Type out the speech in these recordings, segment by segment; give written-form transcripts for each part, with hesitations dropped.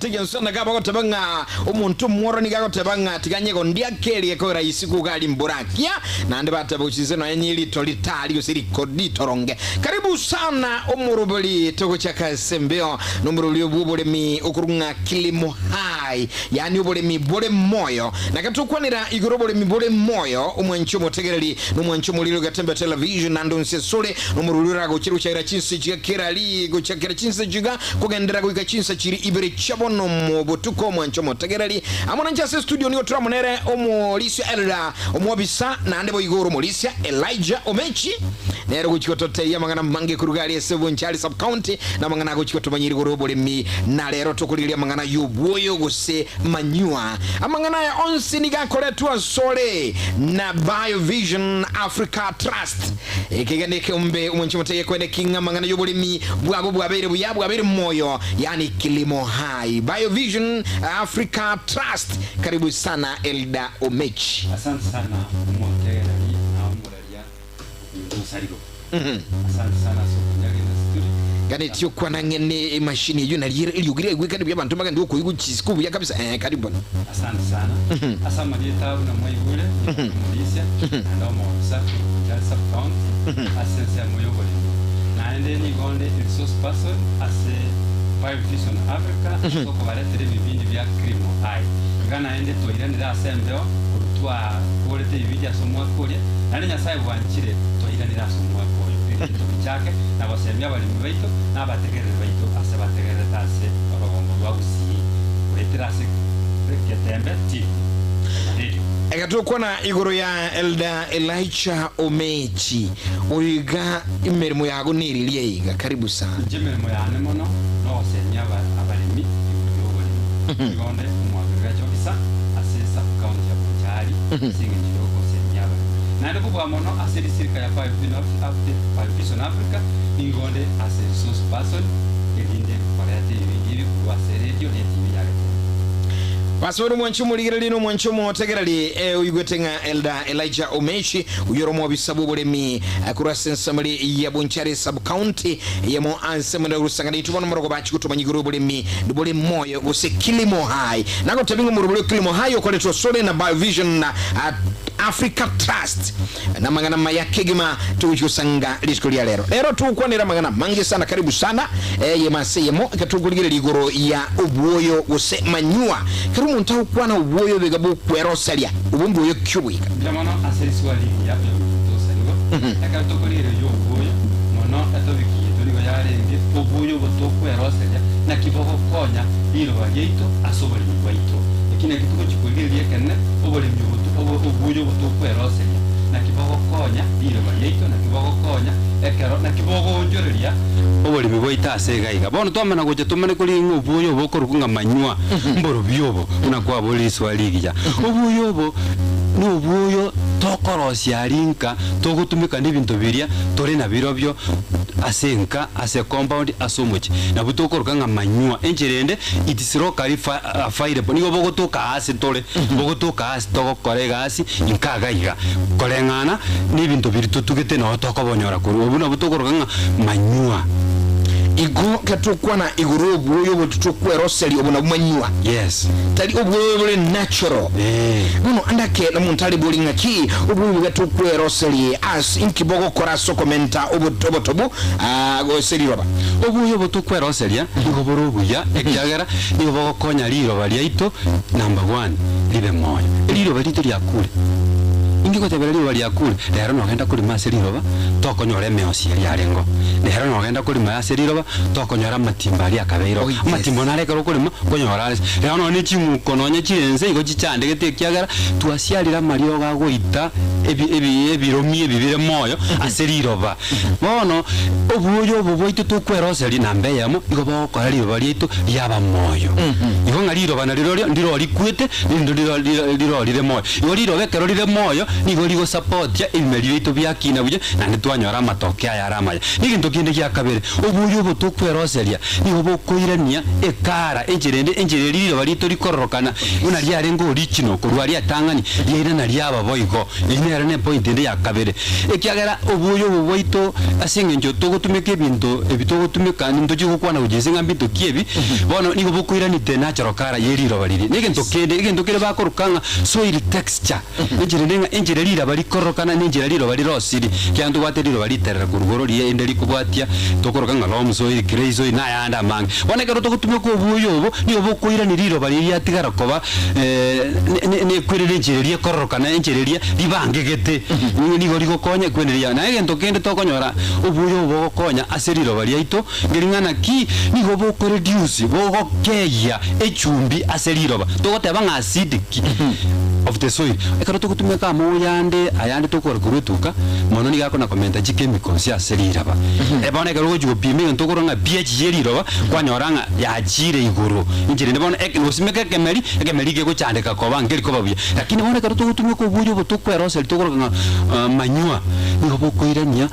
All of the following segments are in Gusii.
Tiga bagoteba ng'a omonto omworo nigo agoteba ng'a tiga nyegondi akerie koira isiko iga aria mbura akia, naende bateba gochia inse nonya nyirito ritari gose riko ritoronge. Karibu sana omorobori togochaka ase embeo nomorobori bw'oboremi okorwa ng'a Kilimo Hai, yaani oboremi bore moyo. Naki tokwanera igoro oboremi bore moyo, omwanchi omotegereri na omwanchi omoriri ogetembe television naende onsi asore nomorobori oragochire gochaira chinse chiga kera ri gochia kera chinse chiga Kogenderera goika chinsa chiria ibere chia bono mobotuko omwanche omotegereri amo nainche ase estudio nigo tore amo nere omorisia Elda omwobisa naende boigo ore omorisia Elijah Omechi nere ogochia gototebia amang'ana amange koruga aria ase Bonchari sub county na amang'ana agochia gotomanyia igoro y'oboremi na rero tokorigereria amang'ana y'obwoyo gose manure. Amang'ana aya onsi nigo akoretwa asore na Biovision Africa Trust. Ekegena nekeombe omwanchi omotebie kwene ki ng'a amang'ana y'oboremi bwabo bwabeire buya, bwabeire moyo, yaani kilimo hai. Biovision Africa Trust. Karibu sana Elder Omechi. Asante sana omotegereri na omoraria ominto Osarigo. Asante sana ase okonyagena studio. Ganetie okwana ng'e ne emachine eyio nari ere eriogi riaigwekane buya abanto mbagende gokoigwa chisiko buya kabisa eeh karibu bono. Asante sana. Ase amarieta buna mwaigure, nigo ore omorisia, naende omoofisa korwa Bonchari Sub-County ase ensemo y'oboremi. Naende nigo nde resource person ase Biovision Africa ase okobaretera ebibindi bia Kilimo Hai. Iga naende twairanire ase embeo korwa twakorete ebibindi ase omwaka oria, naende Nyasae bwanchire twairanire ase omwaka oyo erinde tobichake na gosemia abaremi baito na abategereri baito ase bategererete ase orogongo rwa Gusii goetera ase Getembe TV na radio. Eka tokwana igoro ya Elder Elijah Omechi oyo iga emeremo yago neriria iga karibu sana. Inche emeremo yane mono nogosemia abaremi igoro yoboremi. Igo onde omoagriculture officer ase sub county ya Bonchari ase engencho yogosemia abaremi. Naende kobua mono ase risirika ya Biovision Africa nigo onde ase resource person erinde koreta ebibindi ebi korwa ase radio ne TV ya Getembe. Pastor omwanchi omorigereria na omwanchi omotegereri eh, oigwete ng'a Elder Elijah Omechi oyio ore omobisa bw'oboremi eh, korwa ase ensamari ya Bonchari sub county eyemo ase munda gosangana intwe bono morogo bachi gotomanya igoro y'oboremi bore moyo gose kilimo hai nagotebi ng'a omorobori o kilimo hai okoretwa osore na Biovision na ah, Africa Trust Namang'ana maya kegima togochia gosanga rituko ria rero. Rero togokwanera amang'ana amange sana karibu sana eyemo ase eyemo ekero tokorigereria igoro ya obwoyo gose manure. Kera omonto agokwana obwoyo obe iga bokweroseria obwo mbwoyo ki oboika? Mbuya mono ase riswali rigiya oyominto osarigo. Ekero tokorigereria obwoyo mono etopic yaito nigo yarenge obwoyo obo tokweroseria naki bogokonya riroba riaito ase oboremi bwaito. Eki nakio togochia korigereria ekenene oboremi obo obwoyo obo tokweroseria, naki bogokonya riroba riaito, naki bogokonya ekero, naki bogoonchoreria oboremi bwaito ase iga iga. Bono twamana gocha tomanye korigia ng'a obwoyo obo okorokwa ng'a manywa, mborobio obo, buna kwaboria riswali rigiya. Obwoyo obo nobwoyo tokorosia aria nka, togotumeka nebinto biria tore nabirobio ase enka, ase ecompound, ase omochie. Nabwo tokoroka ng'a manywa. Enchera ende, it is locally available, nigo bogotoka aase tore, bogotoka aase togokora egasi inka iga iga, koreng'ana nebinto biria totugete noo tokobonyora korwa obwo nabwo tokoroka ng'a manyua. Igo ketokwana igoro y'obwoyo obo titokweroseria obo nabwo manyua. Yes. Tari obwoyo bore natural. Eh. Bono ande ake nomonto are bori ng'aki obwoyo boria tokweroseria ase inki bogokora ase okomenta obotobu ah, gose riroba. Obwoyo obo tokweroseria nigo bore obuya ekiagera nigo bogokonya riroba riaito number one ribe moyo. Riroba riaito riakure. Inki ngotebera riroba riakure? Rero nogenda korima ase riroba tokonyora emeosi eria yarengeo. Rero nogenda korima ase riroba tokonyora amatimbo aria akabeire oo. Oh, yes. Amatimbo naro ekero okorima okonyora are. Rero nonye ne ching'uko nonye chire inse igo chichandegete ekiagera twasiarire amariogo agoita ebi ebi ebiromi ebi bire moyo ase riroba. Bono obwoyo obo bwaito tokweroseria namba eyemo, igo bogokora riroba riaito riaba moyo. Igo ng'a riroba narirorio ndiro rikwete, rinde ndiro riro rire moyo. Igo riroba ekero rire moyo, nigo rigosapotia ebimeri biaito biakina buya, naende twanyora amatoke aya are amaya. Na egento kende gia kabere, obuya obo tokweroseria nigo bokoirania ekara enchera ende, enchera eria riroba riaito rikororokana buna riarenge original korwa riatang'ani, riairana riaba boigo. Eyio nere ne point ende ya kabere, ekiagera obuya obo bwaito ase eng'encho togotumeka ebinto ebi togotumeka ntochie gokwana gochia inse ng'a mbinto ki ebi, bono nigo bokoirania the natural colour ye riroba riria. Na egento kende, egento kere bakoroka ng'a soil texture, enchera ende ng'a enchera riraba rikororokana na enchera riroba rirosiri, ekiagera ntobwate riroba riterere korwa igoro riria erinde rikobwatia tokoroka ng'a loam soil, clay soil, na ayande amange. Bono ekero togotumeka obuya obo, nigo bokoirania riroba riria riatigara koba nekwerera enchera eria ekororokana enchera eria ribangegete, nigo rigokonya ekweneria. Na egento kende tokonyora obuya obo bogokonya ase riroba riaito, ngering'ana ki? Nigo bokoreduce, bogokeyia echumbi ase riroba, togoteba ng'a acidic of the soil. Ekero togotumeka amoyo ande, ayande tokogora korwa etuka, mono nigo akona komenta chikemicals ase riraba. Bono ekero ogochia gopima egento okorora ng'a pH ye riroba, kwanyora ng'a yachire igoro. Inche rende bono eke nosimeke ekemeri, ekemeri kegochandeka koba nkeri koba buya. Lakini bono ekero togotumeka obuya obo tokweroseria tokoroka ng'a manure, nigo bokoirania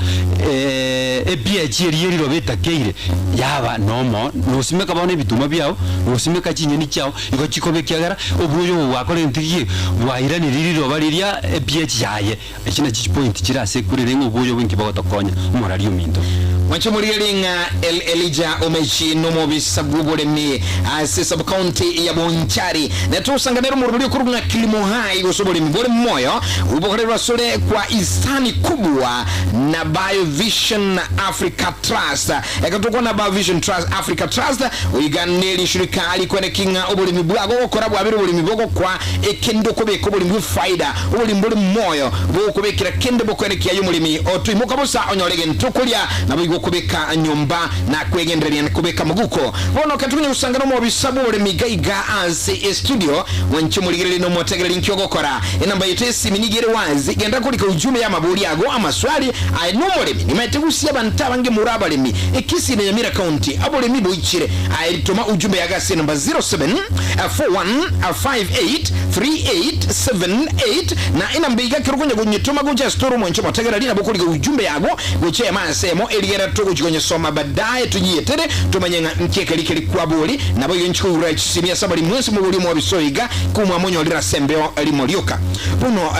epH eria ye riroba etakeire yaba nomo, nosimeka bono ebituma biao, nosimeka chinyeni chiao, igo chikoba ekiagera obuya obo bwakora egento ki? Bwairanirie riroba riria epH yaye. Echi nachio chipointi chire ase ekurere ng'a obuya obo inki bogotokonya, omorari ominto. Mwanche morigererie ng'a El Elijah Omechi nomobisa bw'oboremi ase sub-county ya Bonchari. Netogosanganera omoroberi okorokwa ng'a Kilimo Hai gose oboremi bore moyo obokorerwa asore kwa Hisani Kubwa na Biovision Africa Trust. Ekero tokwana Biovision Trust Africa Trust oiga nerishirika rikweneki ng'a oboremi bwago gokora bwabire oboremi bogokwa ekende okobeka oboremi bw'efaida Oborimo bore moyo bogokobekera kende bokoenekia aye omoremi, otoimoka bosa onyore egento okoria, naboigo okobeka nyomba na kwegendereria na kobeka moguko. Bono ekero tokonya gosanga nomobisa bw'oboremi iga iga ase estudio, mwanche omorigererie na omotegereri nki ogokora. Enamba yaito y'esimi nigo ere wazi, genda korika ujumbe y'amabori ago, amaswali, aye nomoremi. Nimaete gusii abanto abange more abaremi, Ekisii na Nyamira County, aboremi boichire. Aye toma ujumbe yago ase enamba 0741583878 na enamba iga ekero okonya konyetoma gocha ase tore omwancho omotegereri nabo okoriga ujumbe yago gochia ema ase emo erigere togochi konyesoma badaye tonyiyetere tomanye ng'a nki ekeri keri kwabori nabo igo inchi koigurera chisemi ase abari mwensi mobori omobisa oyo iga komwamonyorire ase embeo rimo rioka bono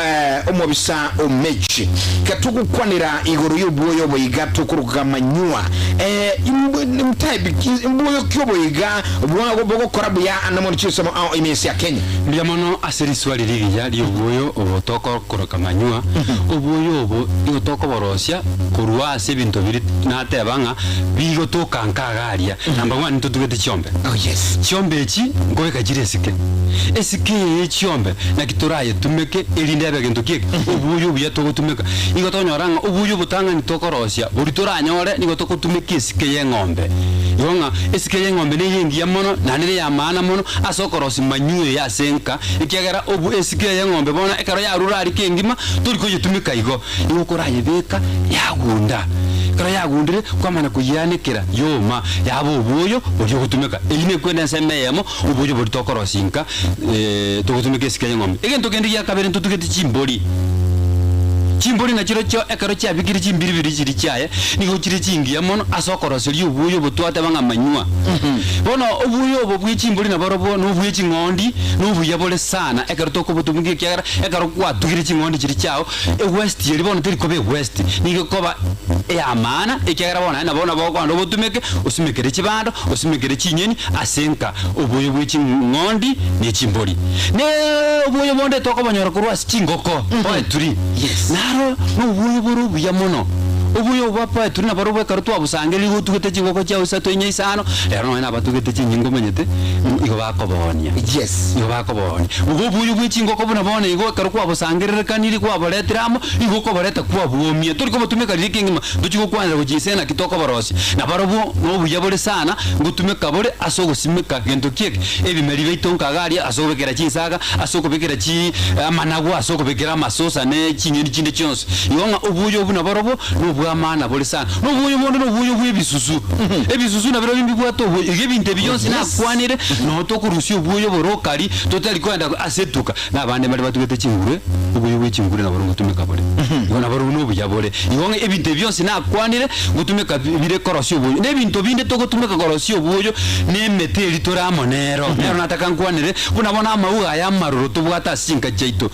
omobisa omechi katogokwanera igoro y'obwoyo obo iga tokoroka manyua mbuoyo ki obo iga Bwago bogokora buya ande mono chinsemo ao ime ense ya Kenya. Mbuya mono ase riswali rigiya ri'obwoyo obo tokokoroka manyua. Obwoyo obo nigo tokoborosia korwa ase ebinto biria nateba ng'a bigotoka nka iga aria. Number one ntotugete chiombe. Oh yes. Chiombe echi nkobeka chire esike. Esike eye ye chiombe naki torayetumeke erinde ebe gento ki eke? Obwoyo obuya togotumeka. Nigo tokonyora ng'a obwoyo obotang'ani tokorosia boria toranyore nigo togotumeka esike y'eng'ombe. Igo ng'a esike y'eng'ombe neye engiya mono, naende ney'amaana mono ase okorosia manyuo eye ase enka, ekiagera obu esike y'eng'ombe bono ekero yarure aria kengima, tori koyetumeka igo, nigo okorayebeka yagunda. Ekero yagundire, kwamana koyianekera yoma, yaba obwoyo boria ogotumeka. Eyio nekwenda ensemo eyemo, obwoyo boria tokorosia inka togotumeka esike y'eng'ombe. Egento kende gia kabere ntotugete chimbori. Chimbori nachirochio ekero chiabekire chimbiribiri chiria chiaye, nigo chire chingiya mono ase okoroseria obuya obo twateba ng'a manyua. Bono obuya obo bwe chimbori naborobwo nobwe ching'ondi, nobuya bore sana ekero tokobotumia ekiagera ekero gwatugire ching'ondi chiria chiao, ewesti eria bono teri koba ewesti, nigo ekoba ey'amaana ekiagera bono aye nabo nabo okogenda obotumeke, osimekere chibando, osimekere chinyeni ase enka, obuya bwe ching'ondi ne chimbori. Ne obuya bonde tokobonyora korwa ase chingoko, poetry, Yes. naro nobuya bore obuya mono. Obuya obwo bwa poetry naborobwo ekero twabosangereiri igo otugete chingoko chiao isato inye isano, rero nonye nabatugete chinyinga omanyete, igo bakoboonia. Yes. Igo bakoboonia. Igo obuya bwe chingoko buna bono igo ekero kwabosangererekaniri kwaboretire amo, igo okoboreta kwabwomia. Tori kobotumeka riria kengima, ntochi gokwanera gochia inse naki tokoborosia. Nabarobwo nobuya bore sana, ngotumeka bore ase ogosimeka gento ki eke? Ebimeri biaito nkaga aria ase okobekera chinsaga, ase okobekera chi amanagwa, ase okobekera amasosa ne chinyeni chinde chionsi. Igo ng'a obuya obwo naborobwo nobwa. bwa maana bore sana. Na oboyo bonde na oboyo bwa ebisusu. Ebisusu nabirobio mbibwate oboyo. Iga ebinto ebi bionsi nakwanire, noo tokorusia oboyo borokari, totari kogenda ase etuka. Na abande mbare batugete chingurue, oboyo bwe chingurue naboro ngotumeka bore. Igo naborobwo na obuya bore. Igo ng'a ebinto ebi bionsi nakwanire, ngotumeka bire korosia oboyo. Na ebinto binde togotumeka korosia oboyo, na emete eria tore amo nero. Nero nataka nkwanere, buna bono amauga aya amaroro tobwate ase chinka chiaito.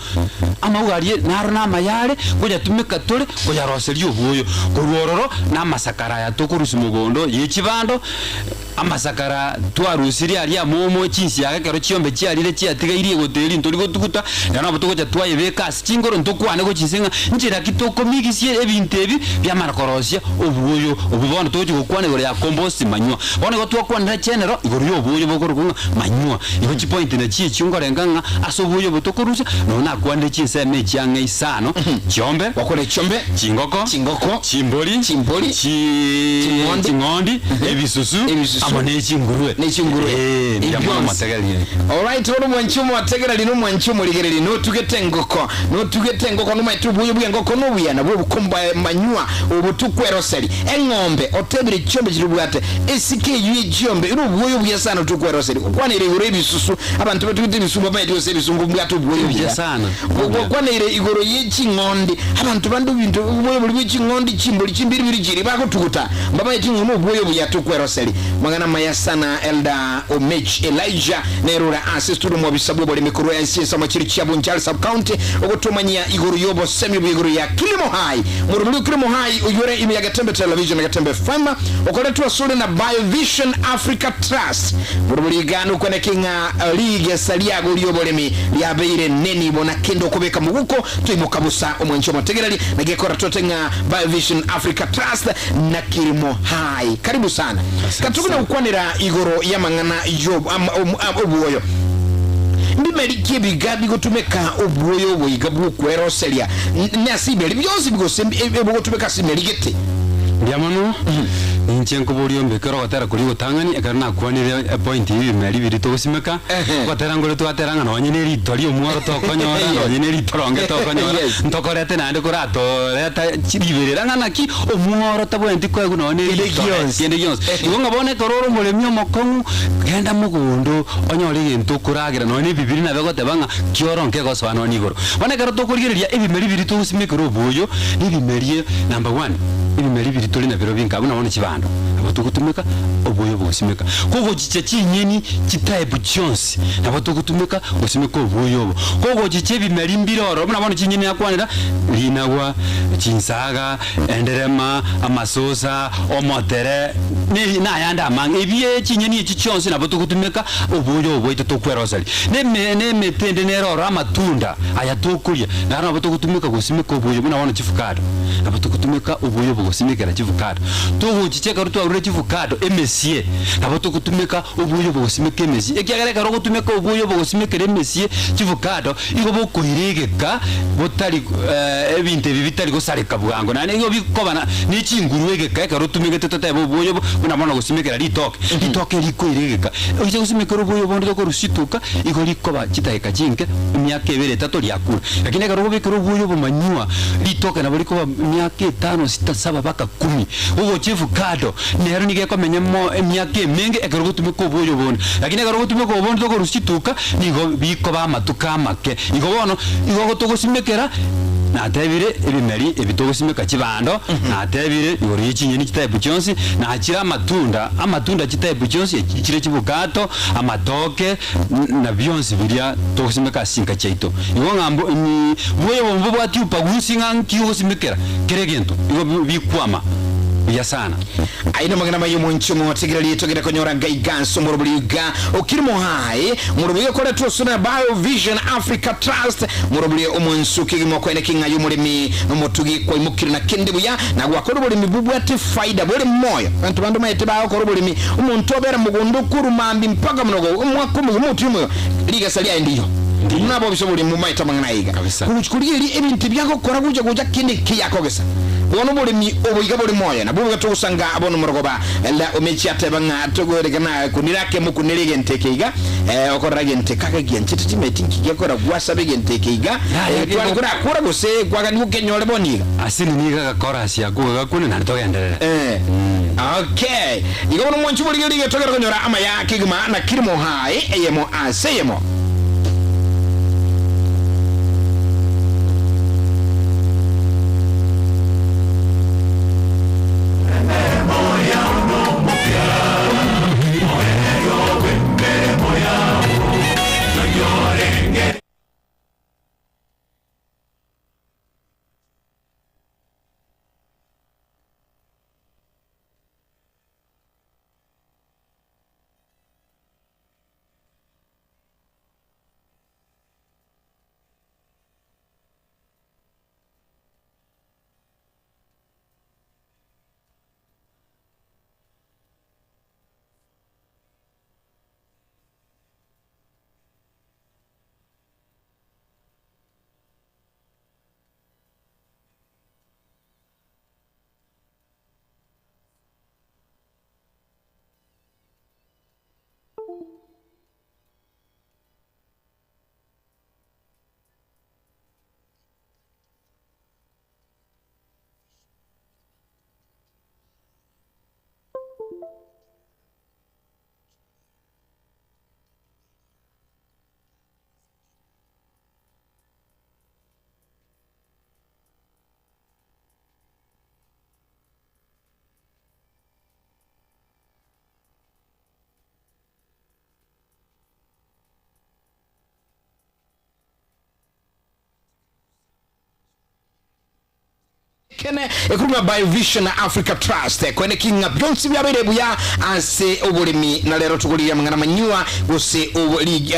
Amauga aria naro namaya are, ngoyatumeka tore koyaroseria oboyo. Korwa ororo, na amasakara aya tokorusia mogondo ye chibando, Amasakara twarusirie aria amomo, chinsiaga ekero chiombe chiarire chiatigairie egoteri ntori gotuguta, na nabo togocha twayebeka ase chingoro ntokwane gochia inse ng'a nchera ki tokomigisia ebinto ebi biamara korosia obwoyo obwo bono togochia gokwana igoro ya compost manure. Bono igo twakwanera general igoro ya obwoyo bokorokwa ng'a manure. Igo chipoint nachio echio nkorenga ng'a ase obwoyo obo tokorusia, nonya nakwanire chinsemo echi ang'e isano, chiombe, Wakore chiombe, chingoko, chingoko, chimbori, chimbori, chi Ching'ondi. ching'ondi, ebisusu, Ebisusu. amo ne chingurue. Ne chingurue. Eh, mbuya mono Ebionsi. motegereri. Alright, bono mwanchi omotegereri na omwanchi omorigereri notugete engoko notugete engoko nomaete obuya bw'engoko nobuya nabwo obokomba manywa obo tokweroseri eng'ombe otebire chiombe chirobwate esike eywo ye chiombe ere obuya obuya sana tokweroseri okwanere igoro ebisusu abanto batugete ebisusu mbamaeti gose ebisusu mbwate obuya Obuya obuya sana. Gokwaneire igoro ye ching'ondi, abanto bande ebinto obwoyo boria bwe ching'ondi chimbori chimbiribiri chiria bagotuguta, mbamaeti ng'a nobwoyo obuya tokweroseri. Mang'ana amaya sana Elder Omech Elijah nere ore ase studio omwabisa bw'oboremi korwa ense ensemo chiri chia Bonchari Sub County ogotomanyia igoro y'obosemi obuya igoro ya Kilimo Hai. Morobori o Kilimo Hai oyio ore ime ya Getembe Television na Getembe FM okoretwa asore na Biovision Africa Trust. Morobori iga nokwaneke ng'a Rigesa riago ri'oboremi riabeire nenibo, na kende okobeka moguko toimoka bosa. Omwanchi omotegereri, na gekora tote ng'a Biovision Africa Trust na Kilimo Hai. Karibu sana. Katogenda gokwanera igoro y'amang'ana y'obwoyo. Mbimeri ki ebiga bigotumeka obwoyo obo iga bw'okweroseria nase iberi bionsi gose bogotumeka ase imeri gete? Mbuya mono, ninche nkoboria ombekere ogotera koria ogotang'ani ekero nakwanire epoint y'ebimeri biria togosimeka, ogotera nkore twatera ng'a nonye ne rito ri'omworo tokonyora, nonye ne ritoronge tokonyora, ntokorete naende koratoreta riberera ng'a naki omworo tabwenereti koegwa nonye ne Kende ritore, gionsi. kende gionsi. Igo ng'a bono ekero ore omoremi omokong'u, genda mogondo onyore egento okoragera nonye ne ebibiri nabo egoteba ng'a kioro nkegosoa nonye igoro. Bono ekero tokorigereria ebimeri biria togosimekera oboyo, na ebimeri number one, ebimeri biria tore nabirobio nka buna bono chibando, nabo togotumeka oboyo bogosimeka. Kogochicha chinyeni chitype chionsi, nabo togotumeka gosimeka oboyo obo. Kogochicha ebimeri mbire ororo, buna bono chinyeni nakwanera, rinagwa, chinsaga, enderema, amasosa, omotere, ne nayande amange. Ebi chinyeni echi chionsi nabo togotumeka oboyo obo bwaito tokweroseria. Neme nemete ende nere ororo amatunda aya tokoria, naro nabo togotumeka gosimeka oboyo buna bono chifukado, nabo togotumeka oboyo obo gosimekera chifukado. Togochicha ekero twarure chifukado emesie, nabo togotumeka oboyo obo gosimeka emesie, ekiagera ekero ogotumeka oboyo obo gosimekera emesie chifukado, igo bokoira egeka botari ebinto ebi bitari gosareka bwango, naende igo bikoba na ne chinguru egeka ekero otumegete totebe oboyo obo buna bono gosimekera ritoke, ritoke rikoira egeka. Oise gosimekera oboyo bonde tokorusia chituka, igo rikoba chidakika chinke, emiaka ebere etato riakure. Lakini ekero okobekera oboyo obomanywa, ritoke nabo rikoba emiaka etano, sita, saba mpaka kumi. Ogocha efukado, nero nigo ekomenya mo emiaka emenge ekero ogotumeka oboyo bonde. Lakini ekero ogotumeka obonde tokorusia chituka, nigo bikoba amatuko amake. Igo bono, igo togosimekera, natebire ebimeri ebi togosimeka chibando, natebire igoro ye chinyeni chitype chionsi, nachire amatunda, amatunda chitype chionsi, chire chibukato, amatoke, na bionsi biria togosimeka ase chinka chiaito. Igo ng'a mbo ni boyo obo mbobwati ubaguzi ng'a nki ogosimekera kera egento, igo bikwama buya sana. Aye namang'ana amaya omonche omotegererie togende konyora ngaiga ase omorobori iga okiri mohai morobori okoretwa ase na Biovision Africa Trust morobori omwansu kegima okoene king'aye omoremi nomotugi kwaimokire na kende buya na gwakora oboremi bobwate faida bore moyo abanto bande omanyete bagokora oboremi omonto obera mogondo korwa mambia mpaka mnogo omwaka omogima omotugi omoyo rigesa riaye ndiyo buna abobisa oboremi momaete amang'ana aya iga Kabisa. Gochi korigereria ebinto ebi agokora gocha gocha kende nkeiyo akogesa. Bono oboremi obo iga bore moyo, nabwo bobe togosanga bono morogoba. Elda Omechi ateba ng'a togoerekana kunire ake mokunere egento eke iga, eh, okorora egento eke agegianchete timanyeti nki gekogera gwasaba egento eke iga, Yaya, eh, tware gego- korakora gose kwagania okenyore bono iga. Ase nigo agakorasi akwo gagakune naende togenderere. Eh, okay. Igo bono mwanchi borigereria iga togere konyora amaya kegima na kirimo hai eyemo ase eyemo. Kene ekorwa Biovision Africa Trust kwene king'a bionsi biabeire buya ase oboremi na rero togoririe amang'ana manyua gose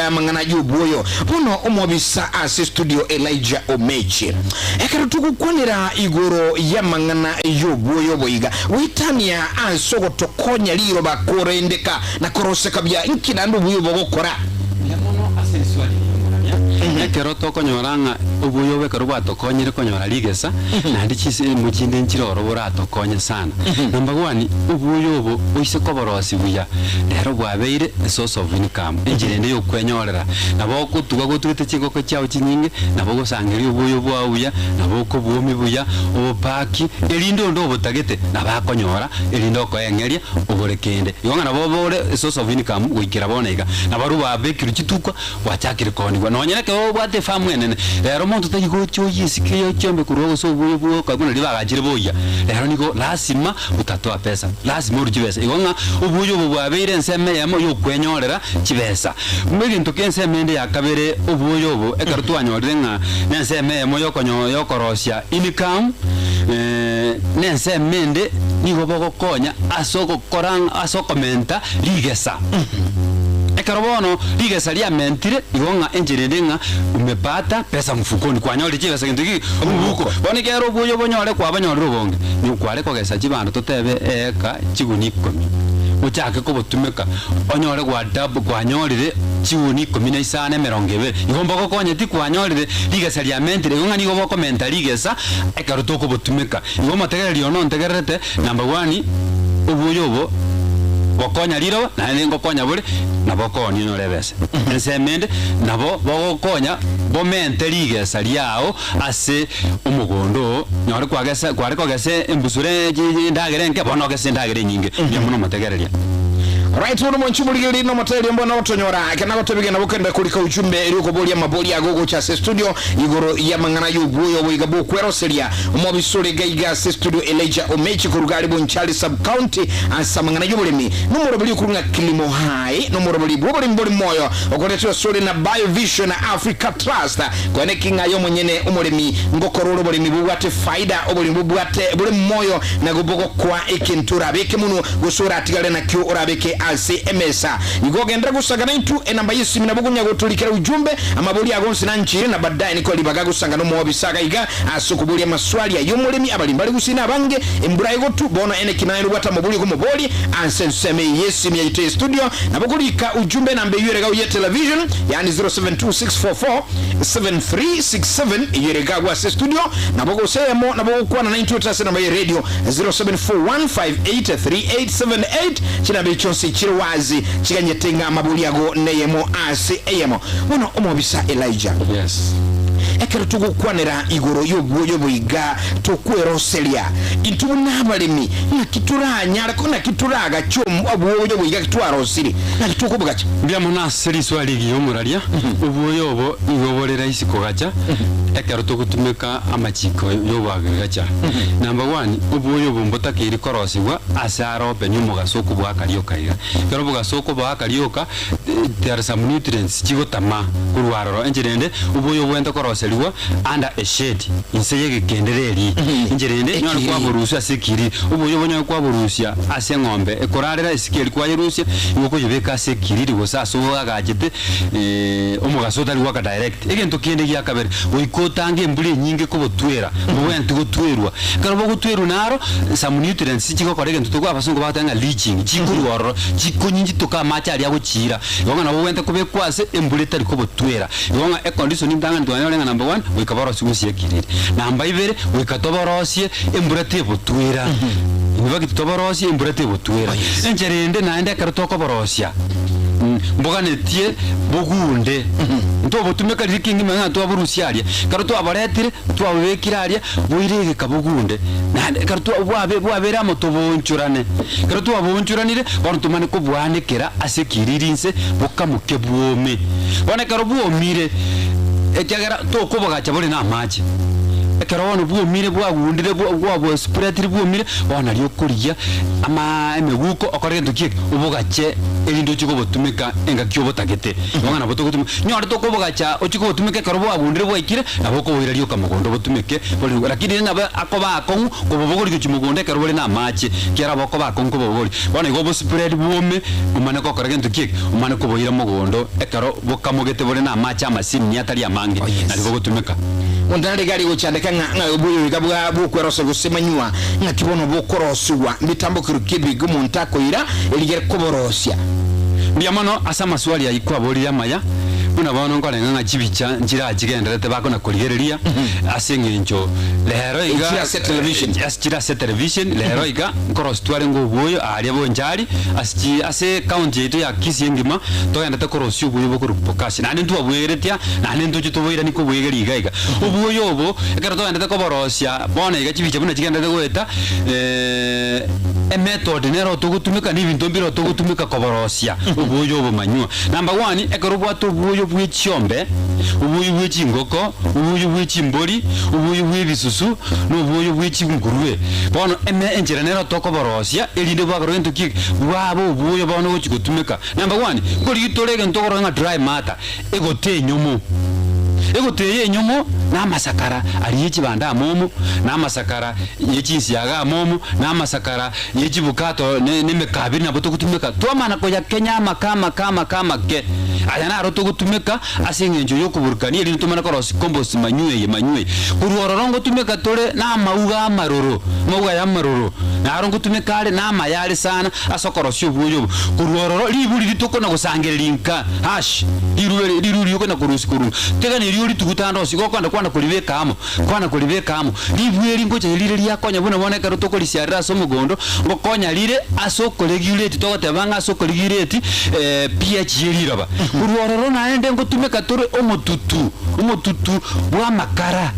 amang'ana y'obwoyo. Bono omobisa ase studio Elijah Omechi. Ekero togokwanera igoro y'amang'ana y'obwoyo boiga goetania ase ogotokonya riroba korendeka na koroseka buya nki naende obuya bogokora? Mbuya mono ase riswali riria omorania. Ekero tokonyora ng'a obuya obo ekero bwatokonyire konyora rigesa, naende chinsemo chinde nchire oro boratokonye sana. Number one, obuya obo oise koborosia buya, rero bwabeire a source of income, enchera ende yokwenyorera. Nabo ogotuga gotugete chingoko chiao chinyinge, nabo ogosangereria obuya bwao buya, nabo okobuomia buya, obopaki, erinde onde obotagete nabo akonyora, erinde okoeng'eria ogore kende. Igo ng'a nabo obore a source of income goikera bono iga. Nabarobwo babekirwe chitukwa, Gwachakire koonigwa nonya nekero obwate efamu enene. Rero monto tari gocha oyie esike ye chiombe korwa gose oboyo bwoka buna riria bagachire boyia. Rero nigo lasima otatoa pesa, lasima orue chibesa. Igo ng'a oboyo obo bwabeire ensemo eyemo yokwenyorera chibesa. Egento kia ensemo ende ya kabere oboyo obo ekero twanyorire ng'a nensemo eyemo yokonyo yokorosia income, nensemo ende nigo bogokonya ase ogokora ng'a ase okomenta rigesa. Ekero bono rigesa riamentire, igo ng'a enchera ende ng'a umepata pesa mfukoni, kwanyorire chibesa gento ki? Omobuko. Bono ekero obuya obonyore kwabanyorire obonge, nigo kware kogesa chibando totebe eeka chigunia ikomi, ochake kobotumeka, onyore gwa double kwanyorire chigunia ikomi na isano emerongo ebere. Igo mbogokonyeti kwanyorire rigesa riamentire, igo ng'a nigo bokomenta rigesa ekero tokobotumeka. Igo omotegereri one ontegererete, number one, obuya obo gokonya riroba, naende ngokonya bore, nabo okoonia onyore ebesa. Ensemo ende, nabo bogokonya bomente rigesa riao ase omogondo oo, nyore kwagesa kware kogesa embusure endagera enke, bono ogese endagera enyinge. Mbuya mono omotegereria. Alright, bono mwanchi omorigereria na omotereria mbono ogotonyora ekero nagotebia genda bokende korika ujumbe erio okoboria amabori ago gocha ase studio Igoro y'amang'ana y'obwoyo oboiga bw'okweroseria, omobisa ore iga iga ase studio Elijah Omechi koruga aria Bonchari Sub-County ase amang'ana y'oboremi nomoroberi okorwa ng'a Kilimo Hai nomoroberi bw'oboremi bore moyo okoretwe asore na Biovision Africa Trust koene ki ng'a aye omonyene omoremi ngokora ore oboremi bobwate faida oboremi bobwate bore moyo nago bogokoa ekento orabeke monwe gose oratigare nakio orabeke. tobeke ase emesa. Igo genderera gosanga naintwe, enamba y'esimi nabo okonya gotorikera ujumbe, amabori ago onsi nanchire, na baadaye nikoe ribaga gosanga nomobisa iga iga ase okoboria amaswali ay'omoremi, abaremi bare gusii nabange, embura egotu, bono ene ki naye nobwate amabori okomoboria ase ensemo eye y'esimi yaito ye studio, nabo okorika ujumbe enamba eywo ere iga ye television, yaani 0726447367 eywo ere iga agwo ase studio, nabo gose eyemo nabo ogokwana naintwe ase enamba ye radio 0741583878, chinamba echi chionsi chire wazi chiganyete ng'a amabori ago neyemo ase eyemo. Bono omobisa Elijah. Yes. Ekero togokwanera igoro y'obwoyo oboiga tokweroseria intwe buna abaremi, naki toranyare ko naki toragache obwoyo oboiga twarosirie, naki tokobogacha? Mbuya mono ase riswali rigiya omoraria, obwoyo obo nigo bore rahisi kogacha ekero togotumeka amachiko y'oboagrigacha. Number one, obwoyo obo mbotakeiri korosigwa ase are open omogaso okoboaka rioka iga. Ekero omogaso okoboaka rioka, there are some nutrients chigotama korwa aroro. Enchera ende, oboyo obwenerete koroserigwa under a shade, inse y'egekendereri eri. Enchera ende, nyore Ekiriri. kwaborusia ase ekiriri. Oboyo obo nyore kwaborusia ase eng'ombe ekorarera esike eria kwayerusia, igo okoyebeka ase ekiriri gose ase oagachete omogaso otari goaka direct. Egento kende gia kabere, goika otange embura enyinge kobotwera, mbobwenereti gotwerwa. Ekero bogotwerwa naro, some nutrients chigokora egento tokwa abasongo bagoteba ng'a leaching, chikorwa ororo, chikonyinchitoka amache aria agochiira. Igo ng'a nabo obwenerete kobekwa ase embura etari kobotwera. Igo ng'a econdition ntang'ani twanyore ng'a number one, goika borosie gose ekiriri. Namba ibere, goika toborosie embura tebotwera. In fact toborosie embura tebotwera. Enchera ende naende ekero tokoborosia, mboganetie bogunde, ntobotumeka riria kengima ng'a twaborusia aria, ekero twaboretire, twabobekire aria, boire egeka bogunde, naende ekero twa bwabe bwabeire amo toboonchorane, ekero twaboonchoranire, bono tomanye koboanekera ase ekiriri inse, bokamoke bwome. Bono ekero bwomire, ekiagera tokobogacha bore na amache, ekero bono bwomire bwagundire bwa bwabospreatiri bwomire, bono nario okorigia amaa emeguko okore gento ki eke, obogache erinde ochie kobotumeka engaki obotagete. Igo ng'a nabo togotumeka, nyore tokobogacha ochie kobotumeka ekero bwagundire bwaikire, nabo okoboira rioka mogondo obotumeke bore rioka. Lakini rende nabo akoba akong'u kobobogoria gochia mogondo ekero bore na amache, ekiagera abo okoba akong'u kobobogoria. Bono igo obospread bwome, omane gokora gento ki eke, omane koboira mogondo ekero bokamogete bore na amache amasinini atari amange, Oh, yes. nari bogotumeka. Monto nare iga aria gochandeka ng'a ng'a oboyo iga bwa bw'okwerosia gose manyua, ng'aki bono bokorosiwa, mbitambokero ki ebiga omonto akoira erigere koborosia. Mbuya mono ase amaswali ayio kwaborire amaya, buna bono nkorenga ng'a chibicha nchirachigendererete bakona korigereria ase eng'encho rero iga Chire ase television. ase chire ase television rero iga nkorosia twarenge obwoyo aaria bonchari ase chi ase county yaito ya Kisii engima togenderete korosia obwoyo bokorokwa bokashi naende ntwabwegeretia naende ntoche toboiranie kobwegeria iga iga. Obwoyo obo ekero togenderete koborosia bono iga chibicha buna chigendererete goeta emethod nero togotumeka na ebinto mbire togotumeka koborosia obwoyo obo manywa. Number one, ekero obwate obwoyo bwe chiombe, obwoyo bwe chingoko, obwoyo bwe chimbori, obwoyo bwe ebisusu, na obwoyo bwe chingurue, bono eme enchera nero tokoborosia erinde bwakorwa gento ki eke, bwaba obwoyo bono ogochi gotumeka. Number one, nkorigia tore egento okorora ng'a dry matter, egote enyomo. Egote eye enyomo na amasakara aria ye chibando amomo, na amasakara ye chinsiaga amomo, na amasakara ye chibukato ne nemekabiri nabo togotumeka. Twamana koyakenya amake amake amake amake, aya naro togotumeka ase eng'encho y'okoburukania erinde tomane korosia compost manywe eye manywe eye. Korwa ororo ngotumeka tore na amauga amaroro, amauga aya amaroro naro ngotumeka are na amaya are sana ase okorosia obwoyo obo. Korwa ororo ribu riria tokona gosangereria inka, hash, rirube riru riria okona korusia korwa inka, tiga nerio rituguta ande onsi, igo okogenda kwana koribeka amo, kwana koribeka amo. Ribu eri ngocha rire riakonya buna bono ekero tokorisiarera ase omogondo, ngokonya rire ase okoregulate togoteba ng'a ase okoregulate pH ye riroba. Korwa ororo naende ngotumeka tore omotutu, omotutu bw'amakara.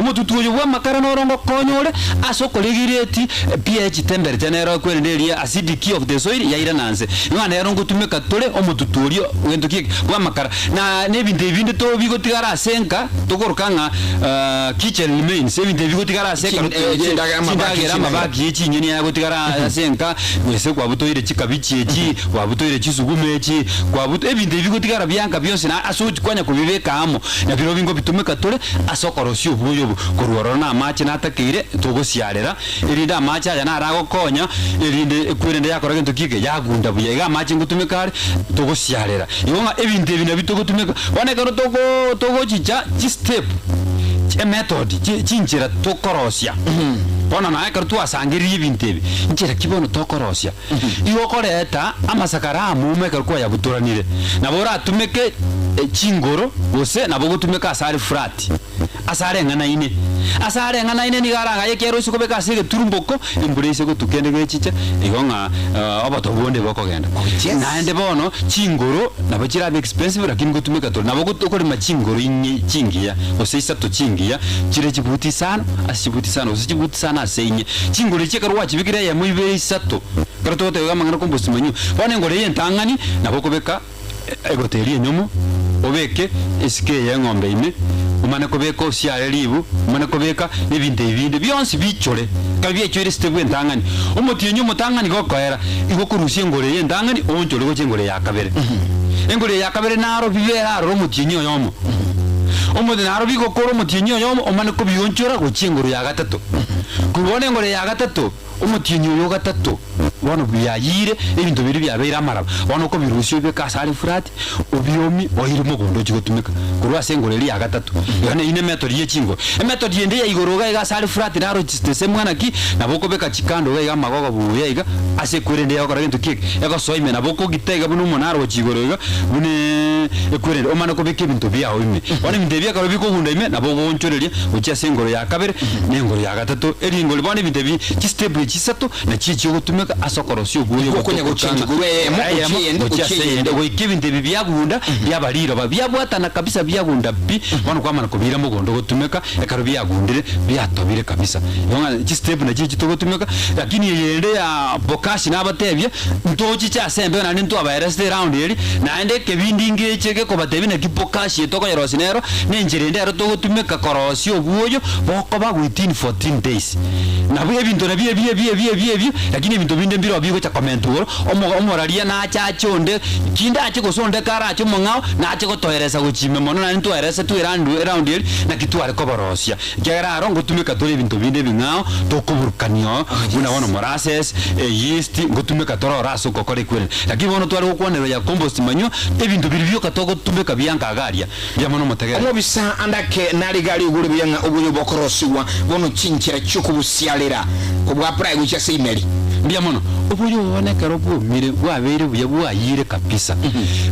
Omotutu oyo bw'amakara noro ngokonya ore ase okoregulate pH temperature nero ekwerende eria acidity of the soil yairana nse. Ng'a nero ngotumeka tore omotutu oria gento ki eke bw'amakara. Na na ebinto ebi binde to bigotigara ase enka tokoroka ng'a kitchen remains, ebinto ebi bigotigara ase ekero Chin- eh, chindagera, amabaki, chindagera, chindagera. amabaki ye chinyeni aya agotigara ase enka, gose kwabutoire chikabichi echi, kwabutoire chisuguma echi, kwabuto ebinto ebi bigotigara bianka bionsi na ase ochi kwanya kobibeka amo, na birobio ngobitumeka tore ase okorosia obwoyo obo. obo, korwa ororo na amache natakeire togosiarera, erinde amache aya naro agokonya, erinde ekwerende yakora gento ki eke, yagunda buya. Iga amache ngotumeka are, togosiarera. Igo ng'a ebinto ebi nabio togotumeka, bono ekero togo togochicha chistep, emethod, chi chinchera tokorosia, bono naye ekero twasangeririe ebinto ebi, nchera ki bono tokorosia? Igo okoreta amasakara amomo ekero kwayabutoranire, nabo oratumeke chingoro, gose nabo ogotumeka ase are flat, ase areng'anaine. Ase areng'anaine nigo aragaye ekiagera oise kobeka ase egeturumboko, embura eise gotuka ende gechicha, igo ng'a obotobu bonde bokogenda. Naende bono chingoro nabo chirabe expensive lakini ngotumeka tore. Nabo okorema chingoro ing'e chingiya, gose isato chingiya, chire chibuti isano ase chibuti isano, gose chibuti isano ase inye. Chingoro echi ekero gwachibekire eyemo ibere isato, ekero togoteba amang'ana compost manure, bono engoro eye entang'ani nabo okobeka egoteria enyomo, obeke esike eye y'eng'ombe ime, omane kobeka osiare ribu, omane kobeka na ebinto ebi binde bionsi biichore. Ekero biaichoire esitebu entang'ani, omotienyi omotang'ani gokoera, igo okorusia engoro eye entang'ani oonchore gochia engoro ya kabere. Engoro eye ya kabere naro bibere aroro omotienyi oyomo. Omote naro bigokora omotienyi oyomo omane kobionchora gochia engoro ya gatato. Korwa bono engoro ya gatato, omotienyi oyo o gatato, bono biayiire, ebinto biria biabeire amaraba, bono okobirusia obibeke ase are flat, obiomi, oire mogondo ochie gotumeka korwa ase engoro eria ya gatato. Iga neyio nemethod ye chingoro. Emethod ende ya igoro iga iga ase are flat naro the same ng'a naki, nabo okobeka chikando iga iga amagogo buya iga, ase ekwerende yagokora gento ki eke, egosoa ime, nabo okogita iga buna omonara gochia igoro iga, buna ekwerende, omane kobeka ebinto biao ime. Bono ebinto ebi ekero bikogunda ime, nabo ogoonchoreria gochia ase engoro ya kabere, na engoro ya gatato, eringori bono ebinto ebi chistep echi isato nachio echiogotumeka ase okorosia obwoyo Gokonya gochengi korwa eyemo gochia eyende gochia gochia ase eyende eyende. goika ebinto ebi biagunda biaba riroba biabwatana kabisa biagunda pi bono kwamana kobiira mogondo gotumeka ekero biagundire biatobire kabisa igo ng'a chistep nachio echi togotumeka lakini eyende ya bokashi nabatebia ntochiche ase embeo naende ntwabaeresete eround eria naende ekebindi ngeche gekobatebia naki bokashi eye tokoyerosia nero na enchera ende ero togotumeka korosia obwoyo bokoba within 14 days. Nabo ebinto nabio ebi ebi ebi ebi ebio, lakini ebinto binde mbirobio bigocha komentwa igoro, omo omoraria nache ache onde, kinde ache gose onde karache omong'ao, nache gotoeresa gochia ime mono naende ntwaeresetwe eround eround eria, naki tware koborosia. Ekiagera aro ngotumeka tore ebinto binde ebing'ao, tokoburukania oo, buna bono molasses, eyeast, ngotumeka tore oro ase ogokora equipment. Lakini bono tware gokwanerwa ya compost manure, ebinto biria bioka togotumeka bianka iga aria, mbuya mono motegerere. Omobisa ande ake nariga rigure buya ng'a obuya bokorosigwa bono chinchera chi'okobusiarera kobwapurae gochia ase imeri. Mbuya mono. Obuya obo bono ekero bwomire bwabeire buya bwayire kabisa.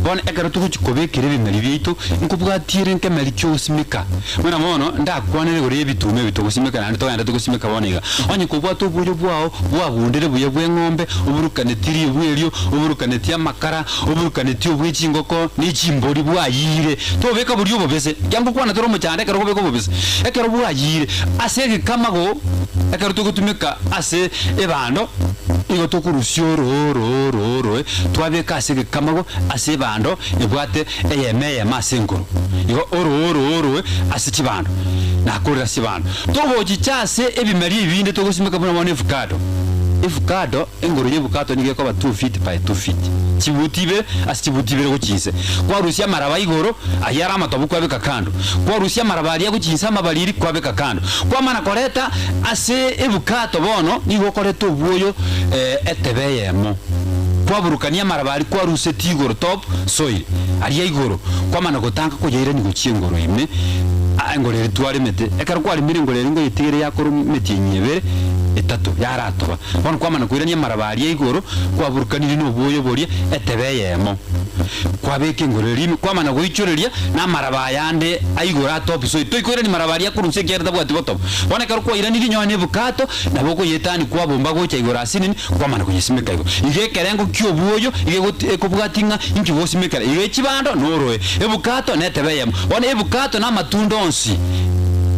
Bono ekero togochia kobekera ebimeri biaito, nkobwatiere nkemeri kiogosimeka. Buna bono ndakwanere igoro y'ebituma ebi togosimeka naende togenderete gosimeka bono iga. Onye kobwate oboyo bwao bwagundire buya bw'eng'ombe, oburukaneti ribu erio, oburukaneti amakara, oburukaneti obwe chingoko ne chimbori bwayiire, tobeka boria obobese. Ekiagera ngokwana tore omochando ekero okobeka obobese. Ekero bwayiire ase egekamago, ekero togotumeka ase ebando, nigo tokorusia oro oro oro oroe, twabeka ase egekamago ase ebando ebwate eyemo eyemo ase enkoro, igo oroe oroe oroe ase chibando, nakorire ase chibando. Togochicha ase ebimeri ebinde togosimeka buna bono efukado. Efukado, engoro y'efukato nigo ekoba two feet by two feet, chibuti ibere ase chibuti ibere gochia inse. Kwarusia amaraba igoro, ayio are amatobu kwabeka kando, kwarusia amaraba aria gochia inse amabariri kwabeka kando. Kwamana koreta ase ebukato bono, nigo okoreta obwoyo etebe eyemo, kwaburukania amaraba aria kwarusetie igoro top soil, aria igoro, kwamana gotanga koyairania gochia engoro ime, engoro eria twaremete. Ekero kwaremire engoro eria ngoyetigere yakora emetienyi ebere, etato, yaratoba. Bono kwamana koirania amaraba aria igoro, kwaburukanirie nobwoyo boria etebe eyemo. Kwabeka engoro eria ime, kwamana goichoreria namaraba ayande aigoro a top soil. Toikoirania maraba aria akorwa inse ekiagera tabwati botobu. Bono ekero kwairanirie nyowe nebukato, nabo okoyetania kwabomba gocha igoro asinini, Kwamana koyesimeka igo. Iga ekerengo ki'obwoyo iga egoti ekobwatia ng'a inki gosimekera. Iga echibando noroe, ebukato netebe eyemo. Bono ebukato na amatunda onsi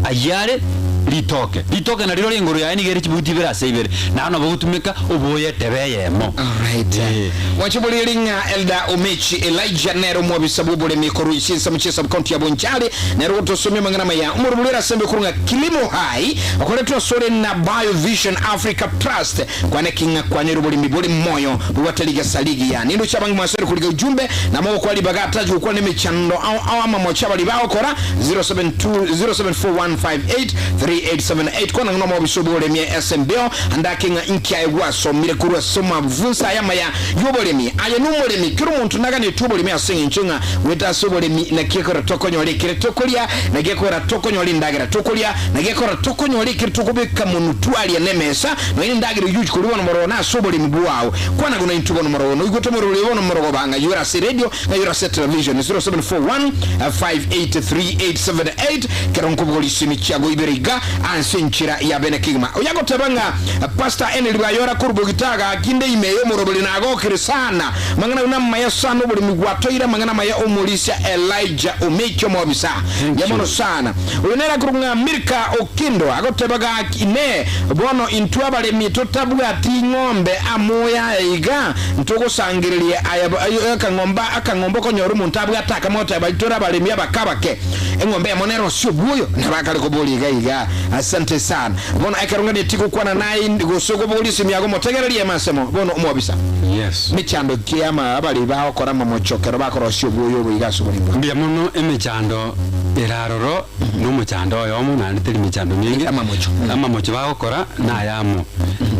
ayio are Ritoke. Ritoke nario rore igoro yaye nigo ere chibuti ibere ase ibere, naende nabo ogotumeka oboye etebe eyemo. Alright. Eh. Mwanche ng'a Elder Omechi Elijah nere omwabisa bw'oboremi korwa chinsemo chia sub-county ya Bonchari, nere ogotosomia amang'ana amaya. Omorobori ore ase embe korwa ng'a Kilimo Hai, okoretwe asore na Biovision Africa Trust, kwaneki ng'a kwanyora oboremi bore moyo bobwate rigesa rigiya. Nindoche abange mwasoire koriga ujumbe, na mogokwa ribaga atache gokwana emechando ao ao amamocho abari bagokora 072 0741583878 kwana ng'a nomobisa obworemi ase embeo ande ake ng'a inki aye gwasomire korwa ase amafunso aya amaya y'oboremi. Aye nomoremi, kera omonto naganetie oboremi ase eng'encho ng'a goeta ase oboremi naki ekero tokonyora ekere tokoria, naki ekora tokonyora endagera tokoria, naki ekora tokonyora ekere tokobeka monwe twaria nemesa, Nonya nendagera oyio ochia korua bono morogo nase oboremi bwao. Kwana agwo naintwe bono morogo, noigwete omorero oria bono morogoba, ng'ai ore ase eredio, ng'ai ore ase etelevision, 0741583878, kero nkobogoria isimi chiago ibere iga ase enchera ya bene kegima. Oyo agoteba ng'a Pastor Henry Bayora korwa Bogita gaki nde ime y'omoroberi nagokire sana. Amang'ana ayio namaya sana oboremi gwatoire amang'ana amaya omorisia Elijah Omechi omobisa. Thank Mbuya mono you. sana. Oyo nere akorokwa ng'a Milka Okindo agoteba gaki Inee! Bono intwe abaremi totabwati ng'ombe amoyo aya iga, ntogosangereria aya akang'ombe akang'ombe okonyora omonto abwate akamo goteba tore abaremi abake abake, eng'ombe eyemo nere ase obwoyo? Nabakare koboria iga iga. Asante sana. Bono ekero ng'anetie gokwana naye gose okobogoria esimi yago motegererie emasemo. Bono omobisa. Yes. Mechando ki ama abaremi bagokora amamocho ekero bakorosia obwoyo obo iga ase oboremi bwabo? Mbuya mono emechando ere aroro. Nomochando oyomo, naende teri mechando menge. Amamocho. Amamocho bagokora nayamo.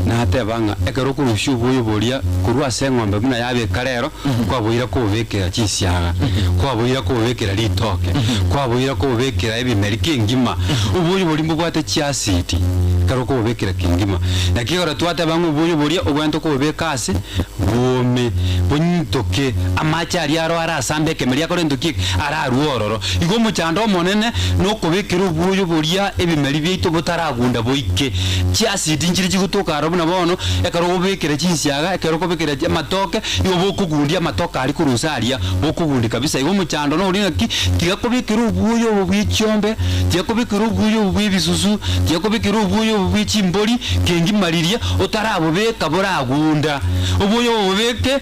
Nateba ng'a ekero okorusia oboyo boria korwa ase eng'ombe buna yabeka rero, kwaboira kobekera chinsiaga, kwaboira kobekera ritoke, kwaboira kobekera ebimeri kengima. Oboyo boria mbobwate chiasidi ekero okobobekera kengima. Naki ekero twateba ng'a oboyo boria obwenerete okobobeka ase bwome, bonyitoke, amache aria aro arasambe ekemeri akore ntoki eke, ararue ororo. Igo omochando omonene nokobekera obwoyo boria ebimeri biaito botaragunda boike. Chiasidi nchiria chigotoka aro buna bono, ekero okobekera chinsiaga, ekero okobekera amatoke, igo bokogundia amatoke aria korwa inse aria, bokogundia kabisa. Igo omochando noria ng'aki, tiga kobekera obwoyo obo bwe chiombe, tiga kobekera obwoyo obo bwa ebisusu, tiga kobekera obwoyo obo bwe chimbori, kengima riria otarabobeka boragunda. Obwoyo obo bobeke,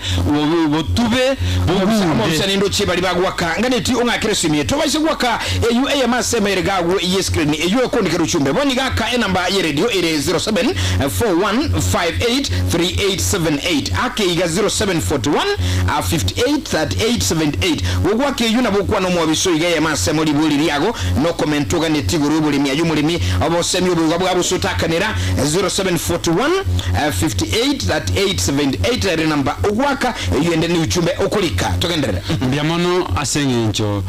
botube, Omobisa bogunde. nindoche baria bagwaka nganeti ong'akere esimi tobaise gwaka eywo eyemo ase emere gagwo ye screen eywo ekondikera ochumbe bono iga aka enamba ye radio ere 0741583878 ake iga 0741583878 gogwaka eywo nabo okwana omobisa oiga eyemo ase emo ribori riago nokomenta oganeti igoro yoboremi aywo omoremi obosemi oboigo bwa bosa otakanera 0741583878 ere namba ogwaka Eyio ende neuchumbe okorika. Togenderere. Mbuya mono ase engencho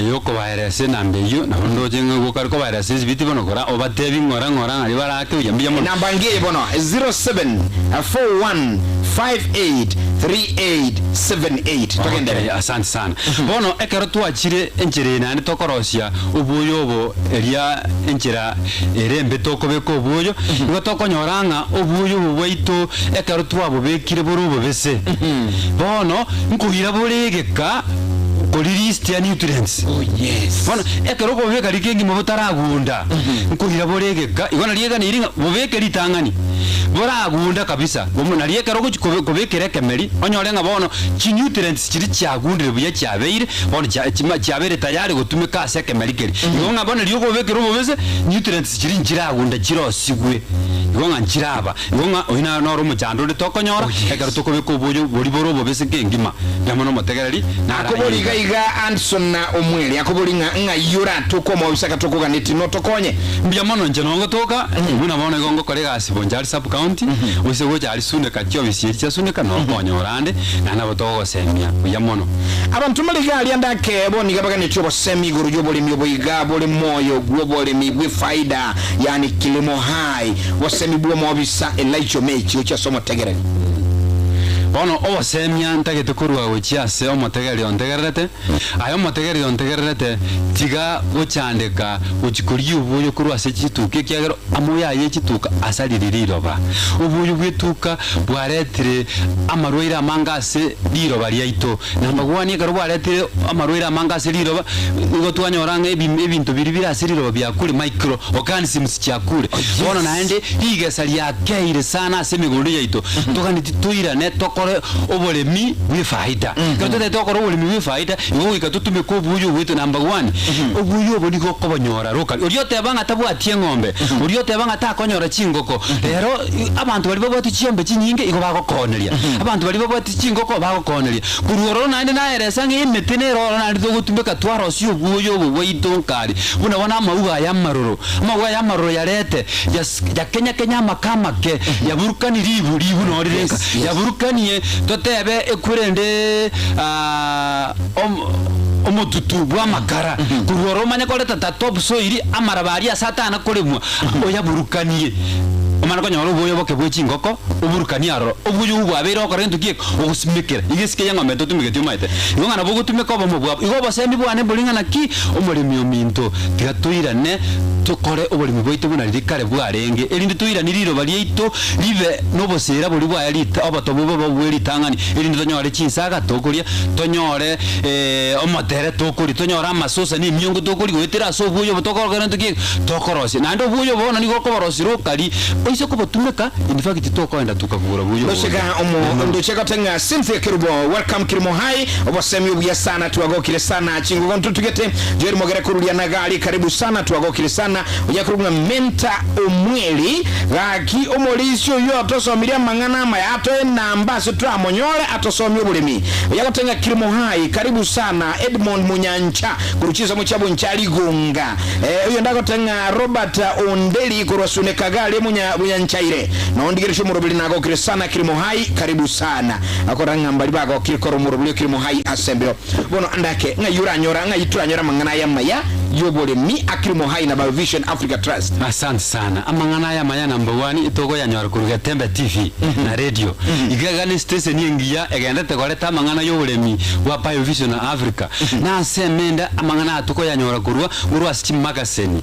y'okobaeresa enamba eyio, nabo ndoche ng'a gokare kobaeresa esibiti bono kora obatebi ng'ora ng'ora nario barake buya. Mbuya mono. Enamba ngeye bono, 0741583878. Togenderere. Okay, asante sana. Bono ekero twachire enchera eye naende tokorosia obwoyo obo eria enchera ere embe tokobeka obwoyo, igo tokonyora ng'a obwoyo obo bwaito ekero twabobekire bore obobese, bono nkoira bore egeka korilistia nutrients. Oh yes. Bono ekero okobobeka riko engima botaragunda, nkoira bore egeka, igo nario eganeiri ng'a bobeke ritang'ani, boragunda kabisa, bomo nario ekero ogochi kobe kobekera ekemeri, onyore ng'a bono chinutrients chiria chiagundire buya chiabeire, bono chia chima chiabeire tayari gotumeka ase ekemeri keria. Igo ng'a bono riria okobobekera obobese, nutrients chiria nchiragunda chirosigwe, igo ng'a nchiraba. Igo ng'a oyio naro noro omochando onde tokonyora, Oh, yes. ekero tokobeka oboyo boria bore obobese kengima. Mbuya mono omotegereri, naro Akobori aye iga iga. iga Anderson na Omweri, akobori ng'a ng'ai oratoke omobisa gatokoganetie notokonye. Mbuya mono inche nongotoka, buna bono igo ngokora egasi Bonchari sub county, gose gocha aria Suneka chiofisi eria chia Suneka nokonyora ande, naende nabo togogosemia buya mono. Abanto mbare iga aria ndake bono iga baganetie obosemi igoro y'oboremi obo iga bore moyo bw'oboremi bw'efaida, yaani kilimo hai. Bosemi bw'omobisa Elijah Omechi gochia ase omotegereri. Bono obosemia ntagete korwa gochia ase omotegereri ontegererete, aye omotegereri ontegererete, tiga gochandeka gochia korigia oboyo korwa ase chituka, ekiagera amoyo aye echituka asarire riroba. Oboyo bw'etuka bwaretire amarwaire amange ase riroba riaito. Number one, ekero bwaretire amarwaire amange ase riroba, nigo twanyora ng'a ebi ebinto biria bire ase riroba biakure, micro organisms chiakure. Bono naende rigesa riakeire sana ase emegondo yaito, toganeti toirane tokore oboremi bw'efaida. Ekero totagete gokora oboremi bw'efaida, igo goika totumeke obuya obwaito number one, obuya obo nigo okobonyora locally. Oria oteba ng'a tabwati eng'ombe, oria oteba ng'a takonyora chingoko, rero abanto baria babwate chiombe chinyinge igo bagokooneria, abanto baria babwate chingoko bagokooneria. Korwa ororo naende naeresa ng'a emete nere ororo naende togotumeka twarosia obuya obo bwaito nkari, buna bono amauga aya amaroro. Amauga aya amaroro yarete, yas yakenya-kenya amaka amake, yaburukani ribu, ribu noo rire nka, yaburukanie totebe ekwerende omotutu bw'amakara. Korwa ororo omanye koreta ta top soil, amaraba aria ase atana koremwa, oyaburukanie. Omanye konyora oboyo oboke bwe chingoko, oburukanie aroro. Oboyo obwo bwabeire ogokora gento ki eke? Ogosimekera. Iga esike y'eng'ombe totumegeti omanyete. Igo ng'a nabo ogotumeka obomo bwabo. Igo obosemi bwane mbori ng'a naki, omoremi ominto, tiga toirane tokore oboremi bwaito buna riria kare bwarenge, erinde toiranie riroba riaito ribe noboseera boria bwaye rita obotobu bobe bwe ritang'ani, erinde tonyore chinsaga tokoria, tonyore omotere tokoria, tonyore amasosa na emiongo tokoria goetera ase obuya obo tokora gento ki? Tokorosia. Naende obuya obo bono nigo okoborosia rokari, oise kobotumeka, in fact tokoenda tokabugora buya obo Ndocheka omo ndoche gote ng'a Cynthia Kerubo welcome Kirimo High obosemi obuya sana twagokire sana chingogo ntotugete Joel Mogere koruria Nagari karibu sana twagokire sana onya korwa ng'a Mentor Omweri gaki omorisia oyio otosomirie amang'ana amaya atoe enamba ase toramonyore atosomie oboremi onya gote ng'a Kirimo High karibu sana Edmond Munyancha korwa chinsemo chia Bonchari Gonga eh oyonde agote ng'a Robert Onderi korwa Suneka gari munya Bunyanchaire nondigeretie omoroberi nagokire sana Kirimo High karibu sana akora ng'a mbari bagokire korwa omoroberi o Kirimo High ase embeo Bono andake, ng'ai oranyora, ng'ai toranyore amang'ana aya amaya y'oboremi a Kilimo Hai na Biovision Africa Trust? Asante sana. Amang'ana aya amaya number one tokoyanyora korwa Getembe TV na radio. Iga iga ne station engiya egendete koreta amang'ana y'oboremi bwa Biovision Africa. Na ase emende amang'ana aya tokoyanyora korwa korwa ase chimagasini.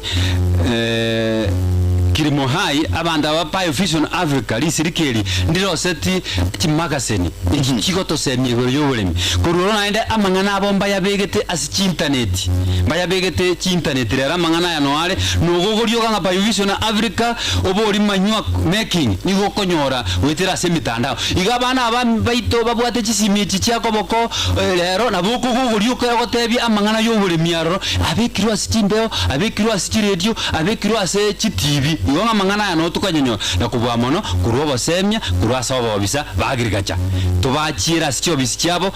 Kilimo Hai abanto aba Biovision Africa risirika eri ndiroseti chimagasini echi chigotosemia igoro y'oboremi. Korwa oro naende amang'ana abo mbayabegete ase chiintaneti, mbayabegete chiintaneti rero amang'ana aya noare are, nogogoria oga ng'a Biovision Africa obori manure making nigo okonyora goetera ase emitandao. Iga abana aba baito babwate chisimi echi chia koboko rero nabo okogogoria okegotebia amang'ana y'oboremi aroro abekirwe ase chimbeo, abekirwe ase chiredio, abekirwe ase chitibi. Igo ng'a amang'ana aya noo tokanyanyora na kobua mono korwa obosemia korwa ase obobisa ba agriculture. Tobachiere ase chiobisi chiabo,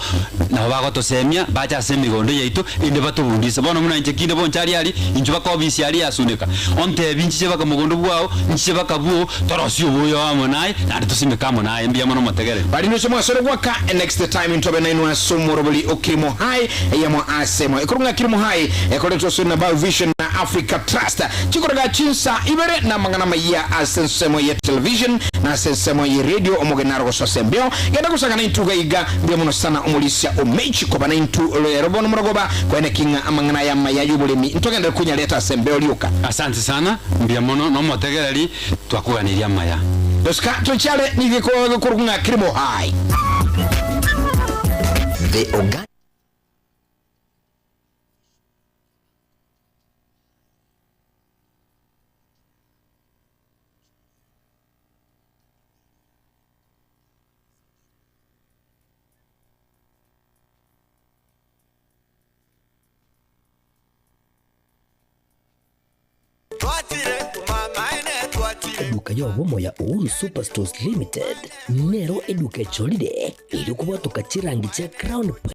nabo bagotosemia bache ase emegondo yaito erinde batobundise. Bono buna inche kinde boncha aria aria, inchuo baka obisi aria yasuneka, ontebi nchiche baka mogondo bwao, nchiche baka bwoo, torosie oboyo amo naye, naende tosimeke amo naye. Mbuya mono motegereri. Barinde ase omwasore gwaka next time ntobe nainwe ase omoroberi o Kilimo High eyemo ase emo ekorwa ng'a Kilimo High ekoretwa ase na Biovision na Africa Trust chikorega chinsa ibere na amang'ana amayia ase ensemo ye television na ase ensemo ye radio omogeni naro gosoa embeo genda gosanga naintwe iga iga mbuya mono sana omorisia o Mechi koba naintwe rero bono morogoba koeneki ng'a amang'ana aya amaya y'oboremi ntogenderere konyareta ase embeo rioka. Asante sana, mbuya mono nomotegereri, twakoganirie amaya. Gosika tochiare nigo ekorokwa ng'a Kilimo High. The Organic. Eduka y'obomo ya Uhuru Superstores Limited nero eduka echorire erio kobwatoka chirangi chia Crown.